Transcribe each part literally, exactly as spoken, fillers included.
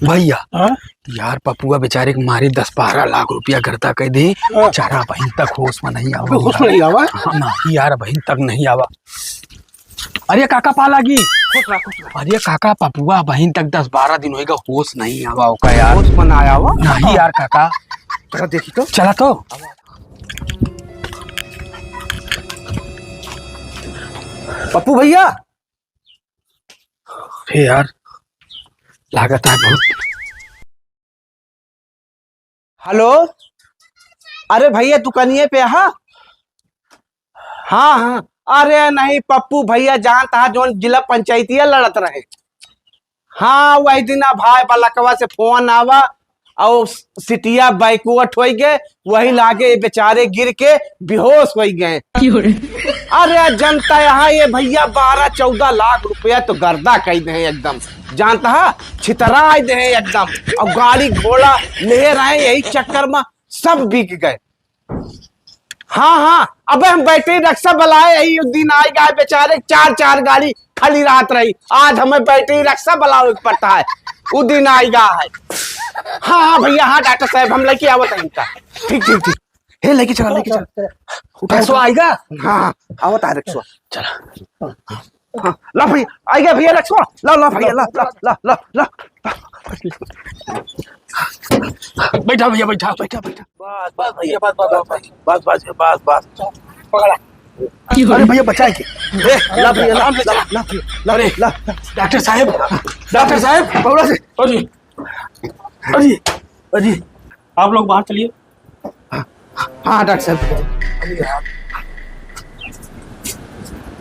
भैया, हाँ? यार, पपुआ बेचारे के मारे दस बारह लाख रुपया गर्दा कइ दे, हाँ। बेचारा अबहिन तक होश में नहीं आवा। अबे होश में नहीं आवा? हाँ, नहीं यार, अबहिन तक नहीं आवा। अरे काका, पा लागी। खुश रहा, खुश रहा। अरे काका, पपुआ अबहिन तक दस बारह दिन होइगा, होश नहीं आवा ओका यार। होश में ना आवा? नहीं यार काका। चला देखी तो। चला तो। पप्पू भैया। हे यार, लागत है बहुत। हेलो, अरे भैया, दुकानिए पे हा? हाँ, हाँ। अरे नहीं पप्पू भैया, जानत हा, जौन जिला पंचायतिया लड़त रहे। हाँ, वही दिन अब भाई बलकवा से फोन आवा, और सिटिया backward होइ गए, वही लागे ये बेचारे गिर के बेहोश होइ गए। क्यों रे? अरे जनता यहाँ ये भैया बारह चौदह लाख रुपया तो गर्दा कइ दे एकदम, जानत हा, छितराइ दे एकदम। और गाड़ी घोड़ा ले रहे, यही चक्कर में सब बिक गए। हाँ, हाँ, अबे हम बैटरी रक्सा बलाए, यही दिन आइगा, बेचारे चार चार गाड़ी खाली रहत रही, आज हमें बैटरी रक्सा बलावे के पड़ता है, उ दिन आइगा है। हाँ, हाँ भैया, हाँ डॉक्टर साहब, हम लेके आवत हैं इनका। ठीक, ठीक, ठीक। हे, लेके चला, लेके चला। उठा, रक्सवा उठा। आइगा? हाँ, हाँ, आवत है रक्सवा। चला। हाँ, ला भैया, आइगा भैया रक्सवा। ला, ला भैया, ला, ला, ला, ला, ला। बैठा भैया, बैठा, बैठा, बैठा। बस, बस भैया, बस, बस, बस, बस, बस, बस, बस। पकड़ा। अरे भैया, बचाए के। ए, ला भैया, ला, आराम से ला, चला। ला भैया, ला, अरे, ला। डॉक्टर साहब, डॉक्टर साहब। पकड़ा से। अरे, अरे, अरे, आप लोग बाहर चलिए। हाँ, डॉक्टर साहब।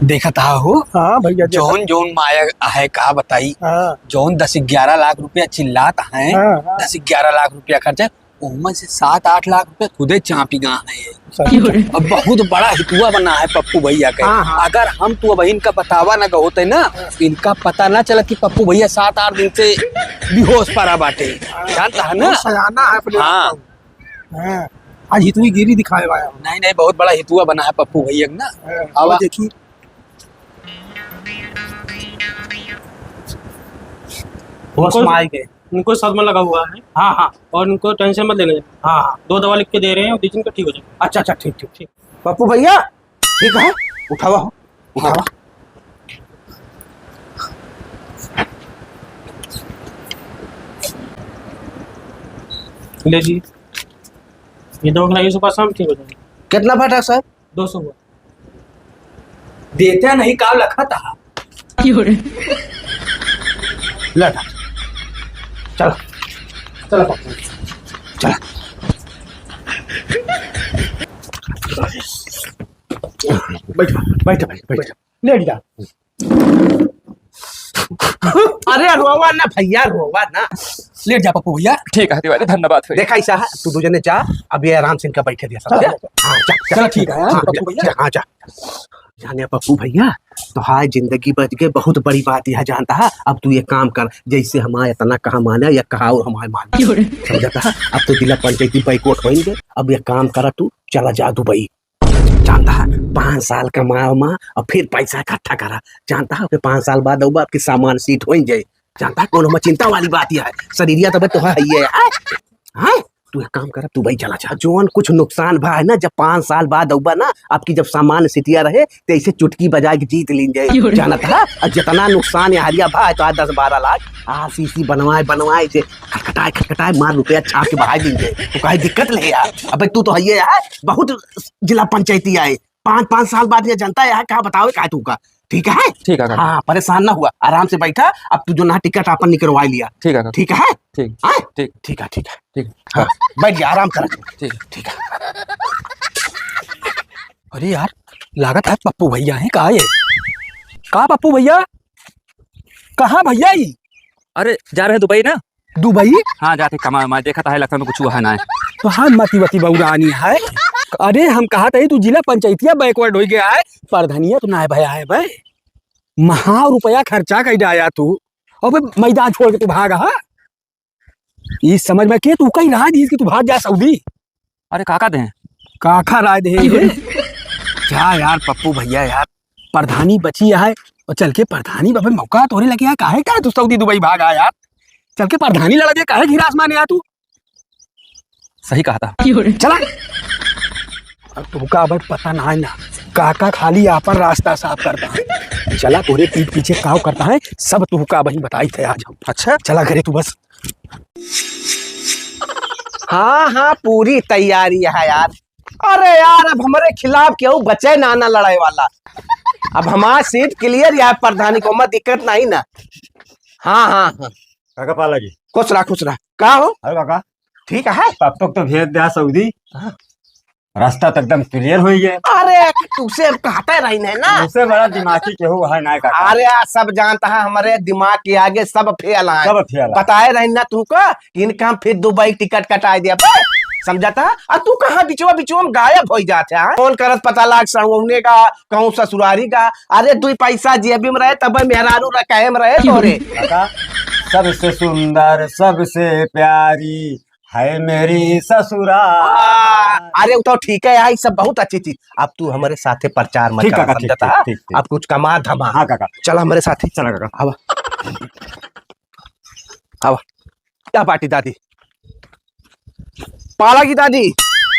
देखत हा हो? हाँ भैया, देखत। जौन, जौन माया है, का बताई? हाँ। जौन दस ग्यारह लाख रुपया चिल्लात हैं, हाँ, हाँ। दस ग्यारह लाख रुपया खर्चा, ओहमा से सात आठ लाख रुपया खुदे चापी गा है ये। सही। अब बहुत बड़ा हितुआ बना है पप्पू भैया के। हाँ, हाँ। अगर हम तू अब इनका बतावा ना होते ना, इनका पता ना चला कि पप्पू भैया सात आठ दिन से बेहोश पड़ा बाटे। जानत हा ना? बहुत सयाना है अपने हाँ। आप को। हाँ। आज हितुई गिरी दिखाए वाला है। नहीं, नहीं, बहुत बड़ा हितुआ बना है पप्पू भैया के ना। हाँ, अब वो देखी। होश में आए गए। उनको सदमा लगा हुआ है। हाँ, हाँ। और उनको टेंशन मत लेने। हाँ, हाँ। दो दवा लिख के दे रहे हैं, दो दिन का ठीक हो जाएगा। अच्छा, अच्छा, ठीक, ठीक, ठीक। पप्पू भैया, ठीक है, उठावा हो, उठावा। ले जी, ये दवा खिलाइए, सुबह शाम ठीक हो जाएगा। कितना भा डॉक्टर साहब? दो सौ हुआ। देते नहीं, का लखत हा? क्यों रे? ले, चल, चल, चल, चल। बैठ, बैठ भाई, बैठ। ले जा। अरे रोवा ना भैया, रोवा ना। लेट जा पप्पू भैया। ठीक है तिवारी, धन्यवाद भैया। देखा ऐसा है, तू दू जने जा, अब ये आराम से इनका बैठे दिया सब। चलो। हाँ, जा, जा। चलो, ठीक है, हाँ, हाँ, पप्पू जा, भैया। जा, हाँ, जा। जाने पप्पू भैया, तोहार जिंदगी बच गए, बहुत बड़ी बात यह जानत हा। अब तू एक काम कर, जैसे हमारा इतना कहा माना या कहा और हमारे मान। क्यों रे? समझत हा? अब तो जिला पंचायती boycott होइगे। अब एक काम करा, तू चला जा दुबई। जानत हा, पाँच साल कमा उमा और फिर पैसा इकट्ठा करा। जानत हा, फिर पाँच साल बाद अउबा, आपके सामान सेट होइ जाए। जानत हा, कौनो में चिंता वाली बात यह है। शरीरिया तब तो है, ये है। हाँ? तू एक काम कर, तू भाई चला जा। जौन कुछ नुकसान भा है ना, जब पाँच साल बाद अउबा ना, आपकी जब सामान सिटिया रहे, तो ऐसे चुटकी बजाए के जीत लीन जाए। क्यों रे? जानत हा, और जितना नुकसान यहरिया भा है, तो आज दस बारह लाख, आर सी सी बनवाए, बनवाए से खटखटाए, खटखटाए, मार रुपया छाप के बहाए लीन जाए। तो काहे दिक्कत ले यार? अबे तू तो है ये यार, बहुत जिला पंचायती आए, पाँच, पाँच साल बाद ये जनता यहाँ का बतावे का तू का, ठीक है? ठीक है, काका। हाँ, परेशान ना हुआ, आराम से बैठा। अब तू जो ना टिकट आपन निकलवा लिया। ठीक है, काका। ठीक है? ठीक। हाँ? ठीक। ठीक है, ठीक है। ठीक। हाँ, बैठ जा, आराम कर। ठीक। ठीक है। अरे यार, लागत है पप्पू भैया हैं, का ये? का पप्पू भैया? कहाँ भैया ई? अरे, जा रहे दुबई ना। दुबई? हाँ, जाते कमाए उमाए, देखत है, लगता में कुछ हुआ है ना है। तो हाँ, मती वती बौरानी है। अरे, हम कहत ही, तू जिला पंचायतिया backward होइ गया है, प्रधानिया तो ना है भया है बे। महा रुपया खर्चा कइ डाया तू, अबे मैदान छोड़ के तू भागा, हाँ? ई समझ में के तू कहीं रहा जी कि तू भाग जा सऊदी। अरे काका दें। काका राय दे ये? जा यार पप्पू भैया यार, प्रधानी बची है और चल के प्रधानी बाबे मौका तोरे लगे है, काहे का तू सऊदी दुबई भागा यार? चल के प्रधानी लड़ा दे, काहे घिरास माने आ तू? सही कहा था। चला। अब तुहका भाई पता ना है ना, काका खाली आपन रास्ता साफ करता है। चला, तोरे पीठ पीछे काव करता है, सब तुहका भाई बताई थे आज हम। अच्छा? चला घरे तू बस। हाँ, हाँ, पूरी तैयारी है यार। अरे यार, अब हमरे खिलाफ केहू बचे ना, ना लड़ाई वाला। अब हमार सीट clear यार, प्रधानी को मत दिक्कत नहीं ना। हाँ, हाँ, हाँ। काका पाला जी। खुश रहा, खुश रहा। का हो? अरे काका, ठीक है। पप्पू को तो भेज दिया सऊदी। हाँ। रास्ता तो एकदम clear हो गया। अरे, तुसे अब कहते रही नहीं ना। तुसे बड़ा दिमागी केहू है ना काका। अरे, आ सब जानता है, हमारे दिमाग के आगे सब फेल है। सब फेल है। बताए रही ना तू को, इनका हम फिर दुबई टिकट कटाए दिया बे, समझता है? और तू कहाँ बिचवा बिचवा में गायब हो जाते है? फोन करत पता लाग सड़वने का, कहूँ ससुरारी का। अरे, दुई पैसा जेबी में रहे, तब मेहरारू रहे, कहे में रहे तोरे। काका, सबसे सुंदर, सबसे प्यारी है मेरी ससुराल। आ, अरे, वो तो ठीक है यार, ये सब बहुत अच्छी चीज। अब तू हमारे साथे प्रचार मत ठीक करा, काका, ठीक, समझता ठीक, है? ठीक, ठीक। अब कुछ कमा धमा। हाँ काका। चल हमारे साथे। चला काका। आवा। आवा। क्या पार्टी दादी? पाला की दादी।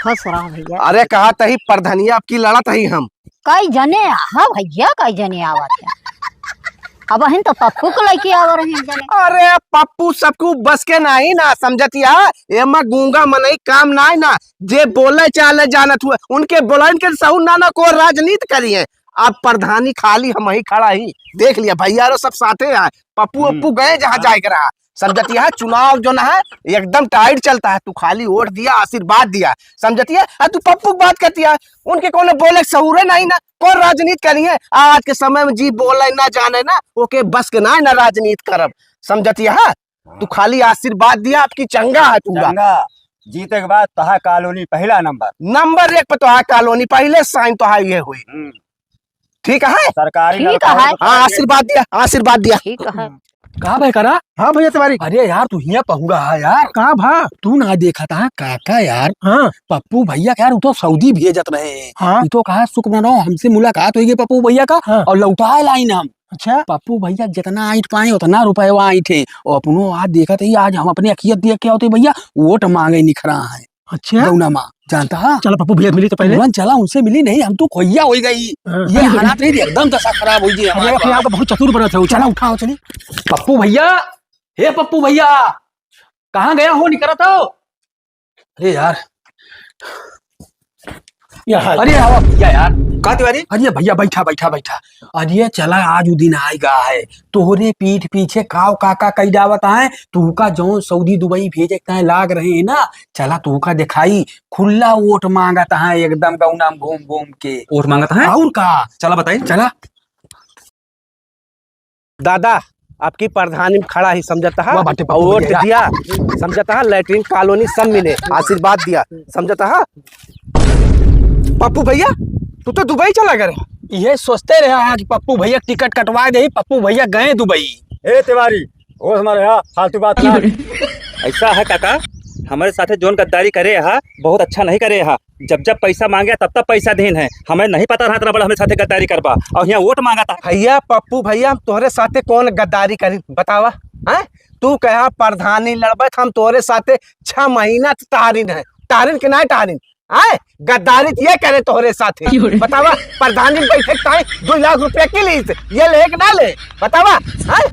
खुश रहो भैया। अरे कहा तही प्रधनिया अब की लड़त ही हम। कई जने, हाँ भैया, कई जने आवत है। अब अहिन तो पप्पू को लेके आवा रहे हैं जने। अरे पप्पू सबको बस के नहीं ना, समझतिया, एमा गूंगा मनई काम नाई ना, जे बोले चाले जानत हुए, उनके बोलन के सहू ना ना को राजनीति करिए। अब प्रधानी खाली हम ही खड़ा ही, देख लिया भैया रो सब साथे आए, पप्पू हम्म। पप्पू गए जहाँ हाँ। जाए के रहा, समझतिया है, चुनाव जो ना है एकदम tight चलता है। तू खाली वोट दिया, आशीर्वाद दिया, समझतिया है। आ तू पप्पू की बात करतिया, उनके कौनो बोले के सहूरे नहीं ना, कौन राजनीति करी है? आज के समय में जी बोले ना जाने ना, ओके बस के ना है ना राजनीति करब, समझतिया है। तू खाली आशीर्वाद दिया, आपकी चंगा है पूरा। चंगा, जीते के बाद तोहार कॉलोनी पहला नंबर। नंबर एक पे तोहार कॉलोनी, पहले साइन तोहार ये हुई। हम्म। ठीक है? सरकारी ठीक नौकरी है। तो हाँ, आशीर्वाद दिया, आशीर्वाद दिया। ठीक है। कहाँ भाई करा? हाँ भैया तिवारी। अरे यार, तू हियाँ पहुँगा है यार। कहाँ भा? तू ना देखा था काका यार। हाँ। पप्पू भैया का यार, वो तो सऊदी भेजत रहे। हाँ। वो तो कहा शुक्र मनाओ, हमसे मुलाकात होई गई पप्पू भैया का हाँ। और लौटा लाइन हम। अच्छा। पप्पू भैया जितना आइट पाए उतना रुपया आइट है। और अपनो आज देखत ही, आज हम अपने अखियत देख के होते भैया, वोट मांगे निखरा है। अच्छा। गौना माँ, जानता है? चलो पप्पू भैया मिली तो पहले। तुरंत चला, उनसे मिली नहीं, हम तो खोइया हो गई। हाँ। ये हालात नहीं, एकदम दशा खराब हो गई अरे हमारे अपने आप को बहुत चतुर बनत है। चला उठाओ, चली। पप्पू भैया, हे पप्पू भैया, कहाँ गया हो, निकलत हो? अरे यार, या हाल। अरे आवा भैया यार। का तिवारी? अरे भैया बैठा, बैठा, बैठा। अरे चला आज उ दिन आएगा है, तोहरे पीठ पीछे काव काका कई जावत है, तू का जौन सऊदी दुबई भेजे के ताए लाग रहे हैं ना, चला तू का दिखाई, खुला वोट मांगत है एकदम गौना में घूम घूम के। वोट मांगत है? और का? चला बताई। चला। दादा, आपकी प्रधानी में खड़ा ही समझता है, वाह, बाटे पप्पू और वोट भैया। दिया समझता है, लैट्रिन कॉलोनी सब मिले, आशीर्वाद दिया समझता है। पप्पू भैया, तू तो दुबई चला गया रहा। ये सोचते रहा है कि पप्पू भैया टिकट कटवा दे, पप्पू भैया गए दुबई। ए तिवारी, होश में रहा, फालतू बात ना। ऐसा है काका, हमारे साथे जोन गद्दारी करे हा, बहुत अच्छा नहीं करे हा। जब जब पैसा मांगे तब तब पैसा देन है। हमें नहीं पता रहा तेरा बड़ा हमारे साथे गद्दारी करबा और यहाँ वोट मांगा था। भैया पप्पू भैया, हम तोहरे साथे कौन गद्दारी करी बतावा? हैं? तू कहा प्रधानी लड़बे त हम तोहरे साथे छह महीना त टहरिन है, टहरिन के ना टहरिन? आए गद्दारी त ये करे तोहरे साथे। क्यों रे? बतावा, प्रधानी बैठे ताई दो लाख रुपया की लीस, ये ले कि ना ले? बतावा, हैं?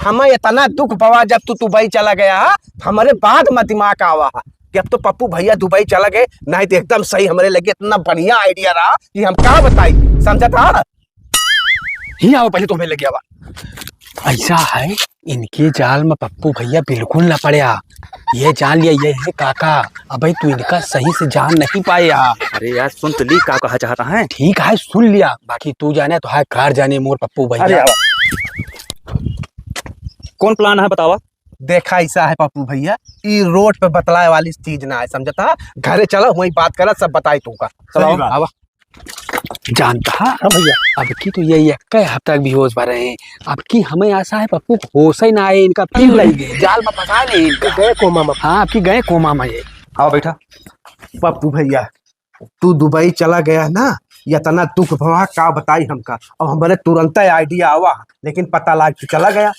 हमें इतना दुख बवा जब तू दुबई चला गया, हमरे बाद में दिमाग आवा है कि अब तो पप्पू भैया दुबई चला गए, नहीं तो एकदम सही हमरे लगे इतना बढ़िया idea रहा कि हम का बताई, समझत हा? ही आओ पहले तुम्हें लगे आवा। ऐसा है, इनके जाल में पप्पू भैया बिल्कुल ना पड़या। ये जान लिया, ये है काका। अबे तू इनका सही से जान नहीं पाया। अरे यार, सुन तो ली, का कहा चाहता है। ठीक है, सुन लिया, बाकी तू जाने तो है, कार जाने मोर पप्पू भैया। अरे यार। कौन plan है बतावा? देखा, ऐसा है पप्पू भैया, ई रोड पे बतलाए वाली चीज ना है, समझता? घरे चला, वहीं बात करा, सब बताई तुमका। चलो, सही बात। आवा। जानता? हाँ भैया। अब की तो ये एक हफ्ता तक बेहोश भरे हैं। अब की हमें आशा है पप्पू होश ही ना आए, इनका फिर लग गए, जाल में फंसा ले इनका। गए कोमा में। हाँ, अब की गए कोमा में ये। आओ बैठा। पप्पू भैया, तू दुबई चला गया ना, इतना दुख भवा का बताई हमका। अब हमरे तुरंत idea आवा, लेकिन पता लाग तू चला गया।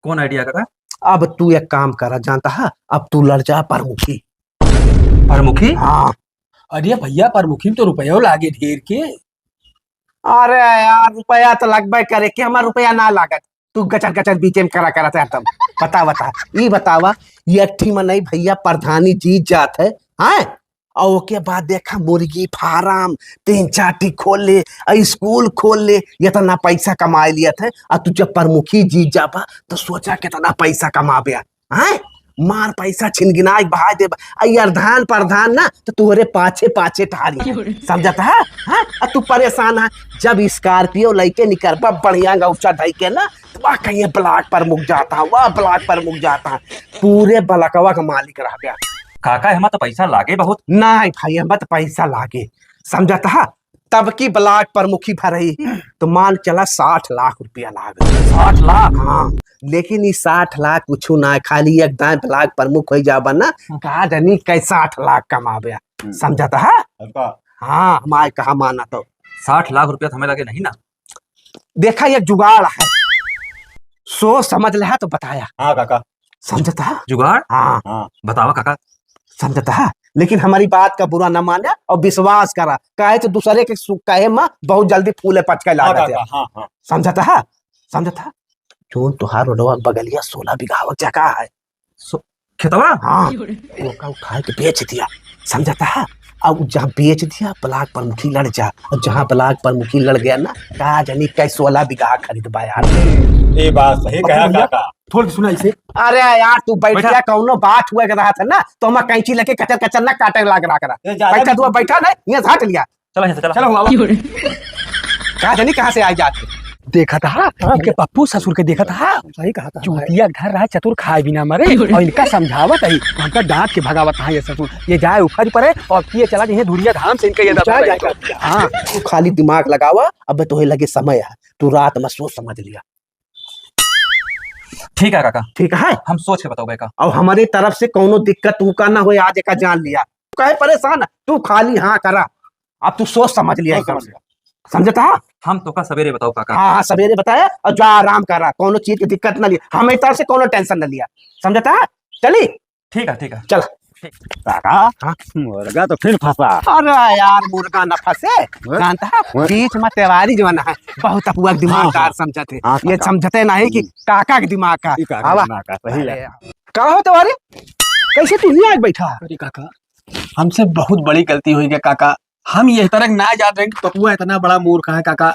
कौन idea काका? अब तू एक काम करा, जानता है, अब तू लड़ जा प्रमुखी। प्रमुखी? हाँ। अरे भैया, प्रमुखी में तो रुपयो लागे ढेर के। अरे यार, रुपया तो लगबे करे, के हमार रुपया ना लागत। तू गचर गचर बीचे में करा करत है हरदम। बता, बता, ई बतावा, ये अट्ठी मनई भैया प्रधानी जीत जात है, हैं? और ओके बाद देखा मुर्गी फार्म तीन चार ठी खोल ले, आ स्कूल खोल ले, इतना पैसा कमाए लियत है। आ तू जब प्रमुखी जीत जाबा तो सोचा कितना पैसा कमाबे, हैं? मार पैसा छिनगिनाइ के बहाइ देबा। आ यार धान प्रधान ना तो तोहरे पाछे पाछे टहरी है, समझत है? हाँ? आ तू परेशान है, जब स्कॉर्पियो लइके निकरबा बढ़िया गौचा धइ के ना, वाह, कहिए ब्लॉक प्रमुख जाता, वाह, ब्लॉक प्रमुख जाता, पूरे ब्लॉकवा का मालिक रह गया। काका, एमा तो पैसा लागे बहुत। नहीं भाई, एमा तो पैसा लागे, समझत हा? तब की ब्लॉक प्रमुखी भरई, तो मान चला साठ लाख रुपया लाग। साठ लाख? हाँ, लेकिन ई साठ लाख कुछ ना, खाली एक दाएं ब्लॉक प्रमुख हो जाबा ना, का जानी कै साठ लाख कमाबे, हम्म। समझत हा? अच्छा। हाँ, हमारे कहा माना तो। साठ लाख रुपया तो हमें लगे नहीं ना। देखा, एक जुगाड़ है, सोच समझ ले तो बताया। हाँ काका। समझत हा? जुगाड़? हाँ। हाँ। बतावा काका। समझत हा? लेकिन हमारी बात का बुरा न माने और विश्वास करा, काहे तो दूसरे के सु-, कहे मा बहुत जल्दी फूले पचके हाँ लागत है। काका, हाँ, हाँ। समझत हा? समझत हा? जोन तोहार रोडवा बगलिया सोलह बीघा जगह है, सो-, खेतवा? हाँ, ओका उठाए के बेच दिया, समझत हा? अब जहाँ बेच दिया, ब्लॉक प्रमुखी लड़ जा, और जहाँ ब्लॉक प्रमुखी लड़ गया ना, का जानी कै सोलह बीघा खरीदबा यार। ये बात सही अब कहा भैया, काका। थोड़ सुना इसे। अरे यार, तू बैठ बैठा। जा, कौनो बात हुए के रहा था ना, तो हम कैंची लेके कचर कचर ना काटे लाग रहा करा। ये ज्यादा बैठा, तू बैठा नहीं, यहाँ से हट लिया। चलो, यहाँ से चलो। चलो, बाबा। का जानी कहाँ से आ जात है। देखत हा, हाँ, इनके भैया। पप्पू ससुर के देखत हा। सही कहा था। चूतिया घर रहा, चतुर खाए बिना मरे, और इनका समझावत ही, हमका डांट के भगावत हा ये ससुर। ये जाए उफर परे, और ये चला जाए धुरिया धाम से इनका ये दबा जाए, जाए। हाँ। तू खाली दिमाग लगावा, अब तोहे लगे समय है, तू रात में सोच समझ लिया। ठीक है काका। ठीक है? हम सोच के बताओ का। और हमारी तरफ से कौनो दिक्कत तुमका ना होए, आज एका जान लिया। काहे परेशान है? तू खाली हाँ करा, अब तू सोच समझ लिया सोच एकदम समझ से। लिया। समझत हा? हम तोका सवेरे बताओ काका। हाँ, हाँ, सवेरे बताया और जा आराम करा, कौनो चीज की दिक्कत ना लिया, हमारी तरफ से कौनो टेंशन ना लिया, समझत हा? चली? ठीक है, ठीक है। चल। काका, हाँ? मुर्गा तो फिर फंसा। अरे यार, मुर्गा ना फंसे, हाँ? जानता है, हाँ? बीच में तिवारी जौन है, बहुत अपुआ के दिमागदार हाँ, हाँ। समझत है। हाँ, ये काका। समझते नहीं कि हम्म। काका के दिमाग का। ई काका आवा। दिमाग का, सही अरे है। यार। का हो तिवारी, कैसे तू ही आज बैठा? अरे काका, हमसे बहुत बड़ी गलती हुई है काका। हम यह तरह ना जान रहे कि पपुआ इतना बड़ा मूर्ख है काका।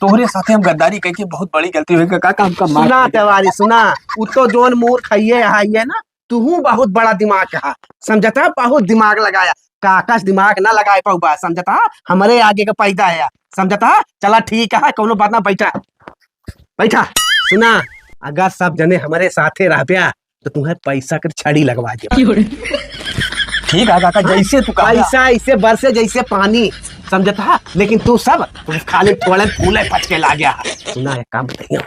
तोहरे साथे हम गद्दारी करके बहुत बड़ी गलती हुई काका, हमका माफ सुना कर दे। तिवारी, सुना, उ तो जोन मूर्ख है, ये है, ये ना, तुहू बहुत बड़ा दिमाग है, समझता? बहुत दिमाग लगाया, काका से दिमाग ना लगाए पाउबा, समझता? हमरे आगे का पैदा है, समझता? चला ठीक है, कौनो बात ना, बैठा, बैठा। सुना, अगर सब जने हमरे साथे रहब्या, तो तुम्हें पैसा के छड़ी लगवा दे। ठीक है काका, जैसे तू कहा। पैसा ऐसे बरसे जैसे पानी, समझत हा? लेकिन तू सब, तू खाली थोड़े फूले पचके लाग गया। सुना, एक काम बताइए,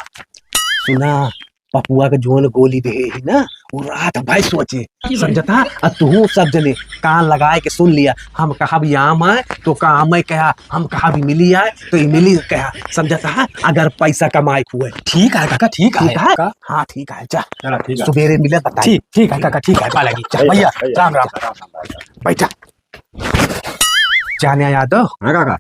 सुना, पपुआ के जोन गोली दे ही ना, वो रात भर सोचे, समझत हा? और तू सब जने कान लगाए के सुन लिया, हम कहा भी आम आए तो का आम कहा, हम कहा भी मिली आए तो इमली कहा, समझत हा? अगर पैसा कमाए हुए। ठीक है काका, ठीक है। ठीक है? का? हाँ, ठीक है, जा। चला, ठीक है। सुबेरे मिले, बताई। ठीक, ठीक है काका, ठीक है, पा लगी। जा, भैया, भैया, भैया, राम, राम। राम, राम, राम। बैठा। जाने यादव। हाँ काका।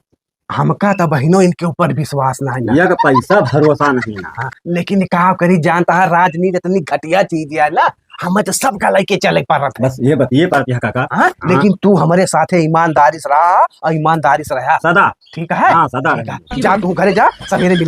हमका तो बहिनो इनके ऊपर विश्वास ना है ना। या का पैसा भरोसा नहीं ना। हाँ, लेकिन का करी, जानता है, राजनीति इतनी घटिया चीज है ना, हमें तो सबका लेके चले पड़त है। बस ये बात, ये बात यहाँ काका। हाँ, हाँ। लेकिन तू हमारे साथे ईमानदारी से रहा और ईमानदारी से रहा। सदा। ठीक है? हाँ, सदा ठीक है। रहेंगे। जा तू घरे जा, सवेरे मिला।